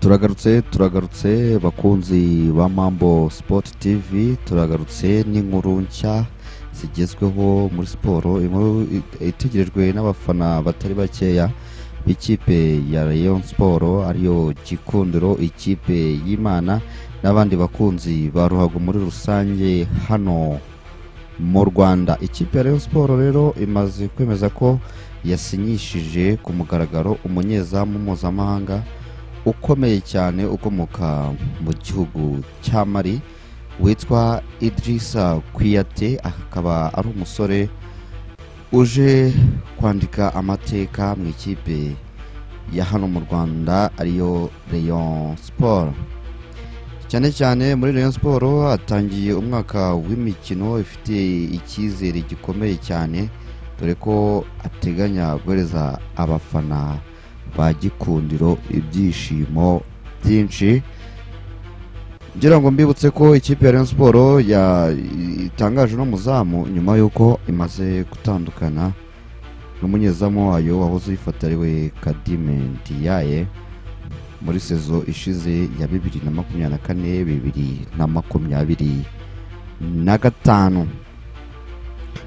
Turagarutse, turagarutse bakunzi ba Mambo Sport TV, turagarutse n'inkuru nshya zigezweho muri siporo, inkuru itegerejwe n'abafana batari bakeya b'ikipe ya Rayon Sport, ariyo Gikundiro, ikipe y'Imana, n'abandi bakunzi ba ruhago muri rusange hano mu Rwanda. Ikipe ya Rayon Sport rero imaze kwemeza ko yasinyishije ku mugaragaro umunyezamu mpuzamahanga ukomeye cyane ukomoka mu gihugu cya Mali witwa Idrissa Kouyaté, akaba ari umusore uje kwandika amateka mu ikipe ya hano mu Rwanda, ariyo Rayon Sport. Cyane cyane muri Rayon Sport hatangiye umwaka w'imikino ifite icyizere gikomeye cyane, dore ko ateganya guhereza abafana ba Gikundiro ibyishimo byinshi. Ngira ngo mbibutse ko ikipe ya Rayon Sport itangaje uno muzamu nyuma y'uko imaze gutandukana n'umunyezamu wayo wahoze uyifata, ariwe Khadime Ndiaye, muri saison ishize ya 2024, 2025.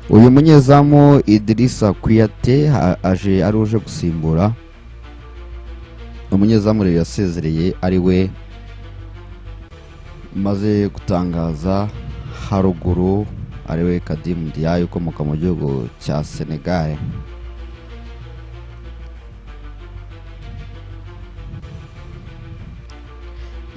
Uyu munyezamu Idrissa Kouyaté aje ari uje gusimbura umunyezamu rero yasezereye, ari we maze gutangaza haruguru, ariwe Khadime Ndiaye ukomoka mu gihugu cya Senegal.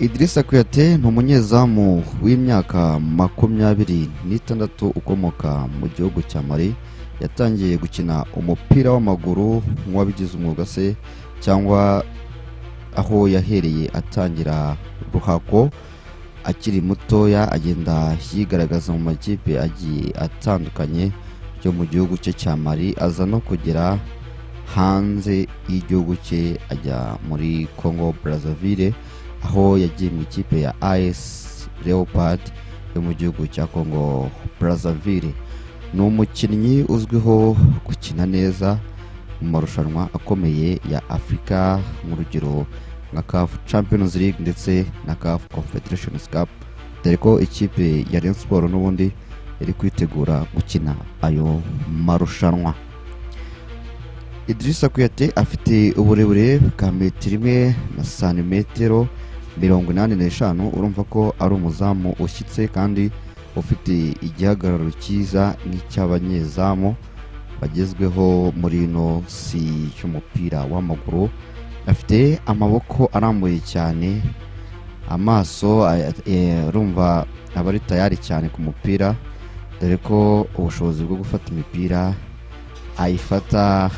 Idrissa Kouyaté ni umunyezamu w'imyaka 26 ukomoka mu gihugu cya Mali. Yatangiye gukina umupira w'amaguru nk'uwabigize umwuga se, cyangwa aho yahereye atangira ruhago akiri mutoya, agenda yigaragaza mu makipe agiye atandukanye yo mu gihugu cye cya Mali, aza no kugera hanze y'igihugu cye, ajya muri Congo Brazzaville, aho yagiye mu ikipe ya AS Leopard yo mu gihugu cya Congo Brazzaville. Ni umukinnyi uzwiho gukina neza mu marushanwa akomeye ya Afurika, nk'urugero nka CAF Champions League ndetse na CAF Confederation Cup, dore ko ikipe ya Rayon Sport n'ubundi iri kwitegura gukina ayo marushanwa. Idrissa Kouyaté afite uburebure bwa metero 1 na santimetero 85. Urumva ko ari umuzamu ushyitse kandi ufite igihagararo cyiza nk'icy'abanyezamu bagezweho muri ino si y'umupira w'amaguru. Afite amaboko arambuye cyane, amaso urumva aba ari tayari cyane ku mupira, dore ko ubushobozi bwo gufata imipira ayifata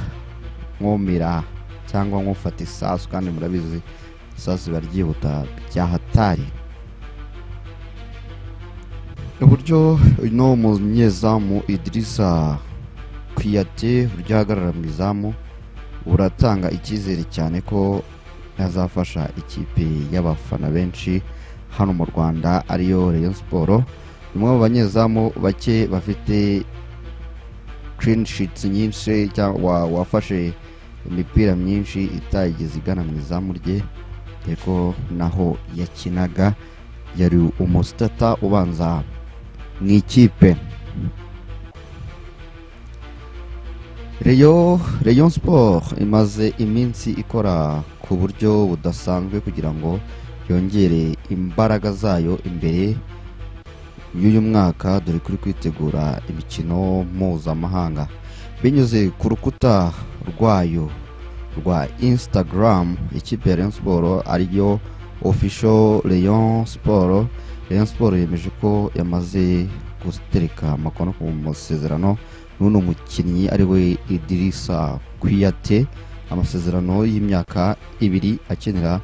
nkumira cyangwa nk'ufata isasu, kandi murabizi isasu riba ryihuta bya hatari. Uburyo uno munyezamu Idrissa Kouyaté, uburyo ahagarara mu izamu, buratanga icyizere cyane ko azafasha ikipe y'abafana benshi hano mu Rwanda, ariyo Rayon Sport. Ni umwe mu banyezamu bake bafite clean sheets nyinshi, cyangwa wafashe imipira myinshi itayigeze igana mu izamu rye, dore ko naho yakinaga yari umusitata ubanza mu ikipe. Rayon Sport imaze iminsi ikora ku buryo budasanzwe kugira ngo yongere imbaraga zayo imbere y'uyu mwaka, dore kuri kwitegura imikino mpuzamahanga. Binyuze ku rukuta rwayo rwa Instagram, ikipe ya Rayon Sport, ariyo official Rayon Sport, Rayon Sport yemeje ko yamaze gutereka amakono ku masezerano n'uno mukinnyi, ari we Idrissa Kouyaté, amasezerano y'imyaka 2 akinira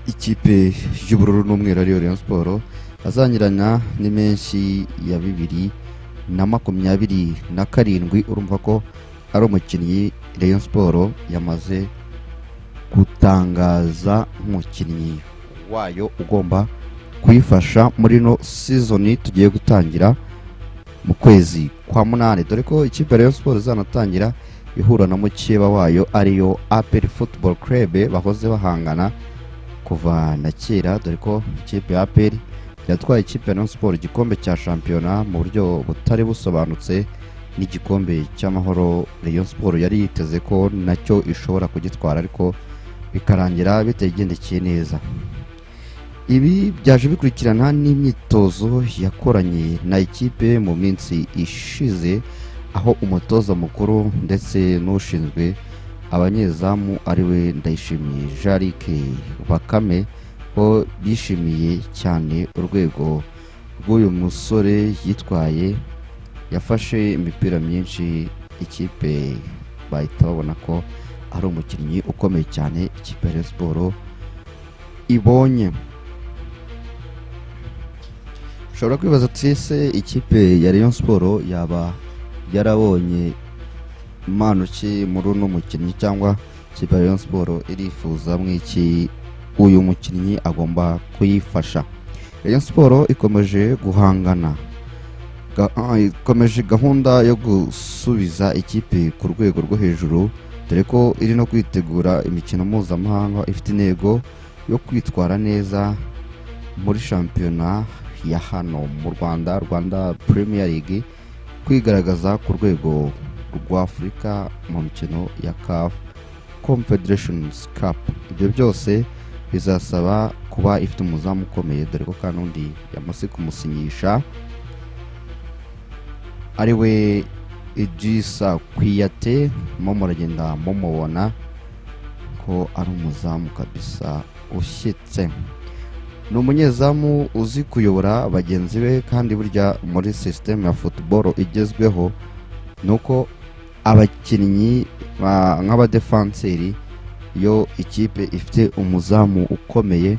ikipe y'ubururu n'umweru, ariyo Rayon Sport, azangirana n'imenshi ya 2027. Urumva ko ari umukinnyi Rayon Sport yamaze gutangaza nk'umukinnyi wayo ugomba kuyifasha muri ino season tugiye gutangira mu kwezi kwa munani, dore ko ikipe ya Rayon Sport izanatangira ihura na mukeba wayo, ariyo APR Football Club bahoze bahangana. Kuva na kera, dore ko ikipe ya APR yatwaye ikipe ya Rayon Sport igikombe cya shampiyona mu buryo butari busobanutse, n'igikombe cy'Amahoro Rayon Sport yari yiteze ko nacyo ishobora kugitwara, ariko bikarangira bitayigendekeye neza. Ibi byaje bikurikirana n'imyitozo yakoranye na ikipe mu minsi ishize, aho umutoza mukuru ndetse n'ushinzwe abanyezamu, ariwe Ndayishimiye Jarike Bakame, ko bishimiye cyane urwego rw'uyu musore yitwaye. Yafashe imipira myinshi, ikipe bahita babona ko ari umukinnyi ukomeye cyane ikipe ya Rayon Sport ibonye. Ushobora kwibaza ati: "Ese ikipe ya Rayon Sport yaba yarabonye impano ki muri uno mukinnyi, cyangwa ikipe ya Rayon Sport irifuza mw'iki uyu mukinnyi agomba kuyifasha?" Rayon Sport ikomeje guhangana, ikomeje gahunda yo gusubiza ikipe ku rwego rwo hejuru, dore ko iri no kwitegura imikino mpuzamahanga. Ifite intego yo kwitwara neza muri shampiyona ya hano mu Rwanda, Rwanda Premier League, kwigaragaza ku rwego rwa Afurika mu mikino ya CAF Confederations Cup. Ibyo byose bizasaba kuba ifite umuzamu ukomeye, dore ko kandi undi yamaze kumusinyisha, ari we Idrissa Kouyaté. Mo muragenda mumubona ko ari umuzamu kabisa ushyitse. Ni umunyezamu uzi kuyobora bagenzi be, kandi burya muri sisiteme ya football igezweho ni uko abakinnyi nk'abadefanseri, iyo ikipe ifite umuzamu ukomeye,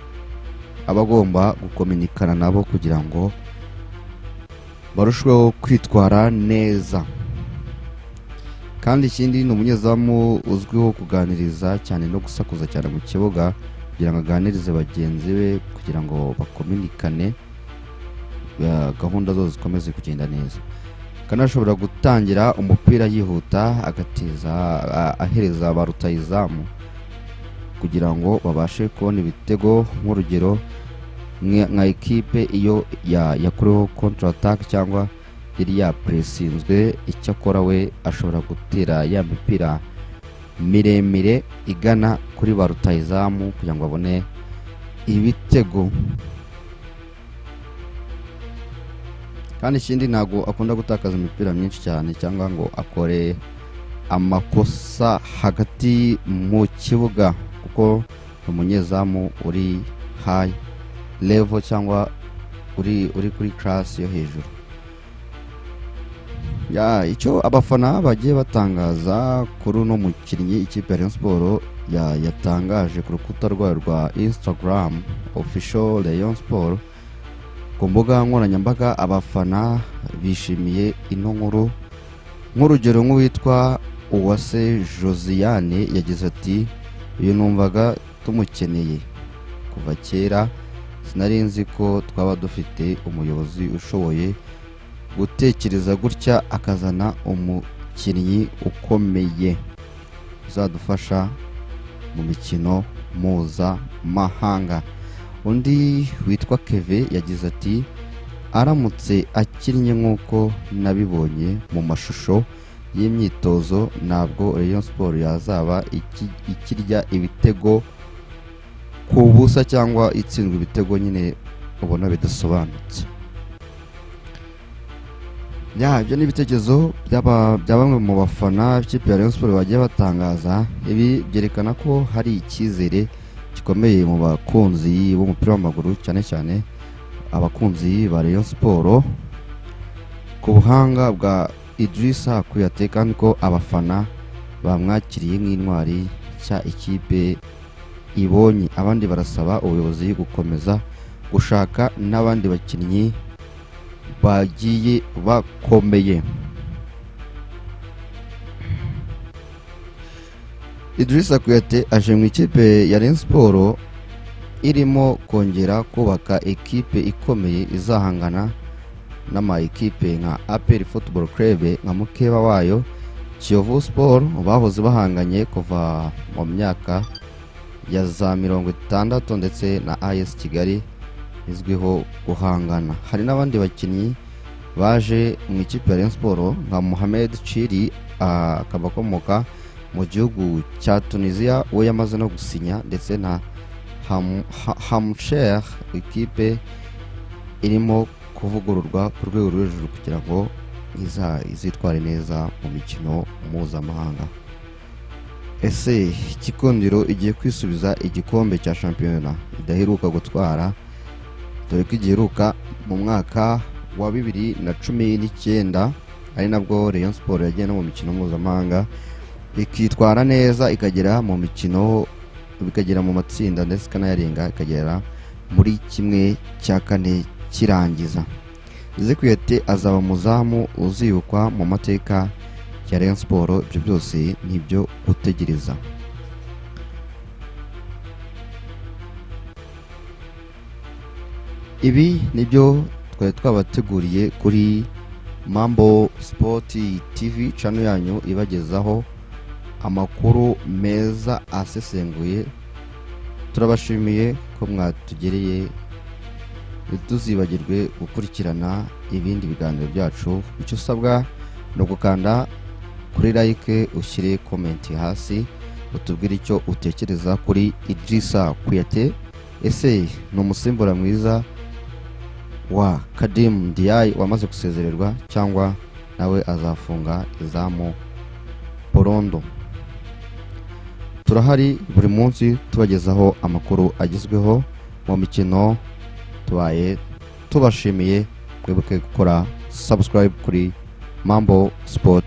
aba agomba gukominikana nabo kugira ngo barusheho kwitwara neza. Kandi ikindi, ni umunyezamu uzwiho kuganiriza cyane no gusakuza cyane mu kibuga kugira ngo aganirize bagenzi be, kugira ngo bakominikane, gahunda zose zikomeze kugenda neza. Kanashobora gutangira umupira yihuta, agateza ahereza ba rutayizamu kugira ngo babashe kubona ibitego. Nk'urugero, nka ekipe iyo yakoreweho counter attack cyangwa yari yapuresinzwe, icyo akora we ashobora gutera ya mipira miremire igana kuri ba rutayizamu kugira ngo babone ibitego. Kandi ikindi, ntabwo akunda gutakaza imipira myinshi cyane cyangwa ngo akore amakosa hagati mu kibuga, kuko ni umunyezamu uri high level cyangwa uri kuri class yo hejuru. Ya, icyo abafana bagiye batangaza kuri uno mukinnyi ikipe ya Rayon Sport yatangaje ku rukuta rwayo rwa Instagram, official Rayon Sport, ku mbuga nkoranyambaga, abafana bishimiye ino nkuru. Nk'urugero, nk'uwitwa Uwase Josiane yagize ati: "Uyu numvaga tumukeneye kuva kera. Sinari nzi ko twaba dufite umuyobozi ushoboye gutekereza gutya, akazana umukinnyi ukomeye uzadufasha mu mikino mpuzamahanga." Undi witwa Keve yagize ati: "Aramutse akinnye nk'uko nabibonye mu mashusho y'imyitozo, ntabwo Rayon Sport yazaba ikirya ibitego ku busa cyangwa itsindwa ibitego nyine ubona bidasobanutse." Ya, ibyo ni ibitekerezo bya bamwe mu bafana b'ikipe ya Rayon Sport bagiye batangaza. Ibi byerekana ko hari icyizere gikomeye mu bakunzi b'umupira w'amaguru, cyane cyane abakunzi ba Rayon Sport, ku buhanga bwa Idrissa Kouyaté, kandi ko abafana bamwakiriye nk'intwari nshya ikipe ibonye. Abandi barasaba ubuyobozi gukomeza gushaka n'abandi bakinnyi bagiye bakomeye. Idrissa Kouyaté aje mu ikipe ya Rayon Sport irimo kongera kubaka ekipe ikomeye izahangana n'ama ekipe nka APR Football Club, nka mukeba wayo Kiyovu Sport bahoze bahanganye kuva mu myaka. ya za 60 ndetse na AS Kigali izwiho guhangana. Hari n'abandi bakinnyi baje mu ikipe ya Rayon Sport nka Mohamed Chiri, akaba akomoka mu gihugu cya Tunisia, we yamaze no gusinya, ndetse na Hamsher. Ikipe irimo kuvugururwa ku rwego rwo hejuru kugira ngo izitware neza mu mikino mpuzamahanga. Ese Gikundiro igiye kwisubiza igikombe cya shampiyona idaheruka gutwara, dore ko igiheruka mu mwaka wa 2019, ari nabwo Rayon Sport yagiye no mu mikino mpuzamahanga ikitwara neza, ikagera mu mikino, ikagera mu matsinda, ndetse ikanayarenga ikagera muri 1/4 kirangiza? Kuyate azaba umuzamu uzibukwa mu mateka ya Rayon Sport. Ibyo byose ni ibyo gutegereza. Ibi nibyo twari twabateguriye kuri Mambo Sport TV, channel yanyu ibagezaho amakuru meza asesenguye. Turabashimiye ko mwatugereye. Ntituzibagirwe gukurikirana ibindi biganiro byacu. Icyo usabwa ni ugukanda kuri like, ushyire comment hasi, utubwire icyo utekereza kuri Idrissa Kuyate. Ese ni umusimbura mwiza wa Kadim Ndiaye wamaze gusezererwa, cyangwa nawe azafunga izamu burundu? Turahari buri munsi tubagezaho amakuru agezweho mu mikino. Tubaye tubashimiye. Mwibuke gukora subscribe kuri Mambo Sport.